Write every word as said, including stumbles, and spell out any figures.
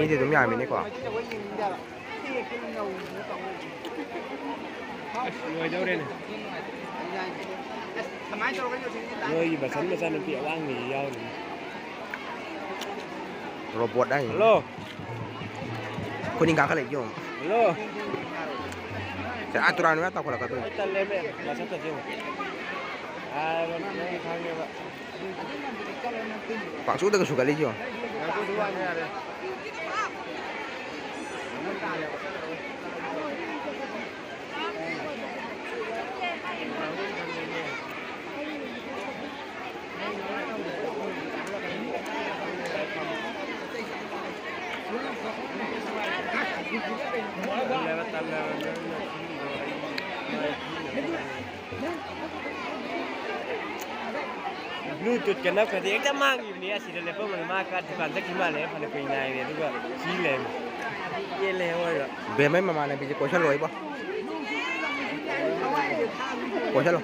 ꯃꯤꯗꯤ ꯑꯗꯨꯝ ꯌꯥꯝꯃꯤꯅꯦꯀꯣ꯫ ꯑꯁ, ꯂꯣꯏꯗꯧꯔꯦꯅꯦ꯫ ꯅꯣꯏꯒꯤ ꯕꯁꯟ ꯃꯆꯥꯅꯨꯄꯤ ꯑꯋꯥꯡꯕꯤ ꯌꯥꯎꯔꯤꯅꯦ꯫ Robot ꯍꯥꯏ꯫ Hello꯫ ꯈꯨꯅꯤꯡ ꯀꯥꯈꯠꯂꯛꯏ ꯌꯦꯡꯉꯣ꯫ Hello꯫ ꯁꯦ, ꯑꯥ ꯇꯨꯔꯥꯟ ꯃꯌꯥ ꯇꯧꯈꯠꯂꯛꯀꯗꯣꯏꯅꯤ꯫ ꯑꯩ ꯇꯜꯂꯦꯃꯦ, ꯃꯁꯛꯀꯁꯦ ꯌꯦꯡꯉꯣ꯫ ꯍꯥꯏꯕ ꯅꯪ ꯈꯪꯉꯦꯕ꯫ ꯄꯥꯛꯁꯨꯗꯒ ꯁꯨꯒꯠꯂꯤ ꯌꯦꯡꯉꯣ꯫ ꯌꯥꯔꯦ꯫ Bluetooth kana khadi ekta mang ni asi le pam ma ka dukan ta ki ma le pha le koi nai le duka si le. Ye le oi lo. Be mai mama na bi ko sa loi ba. Ko sa lo.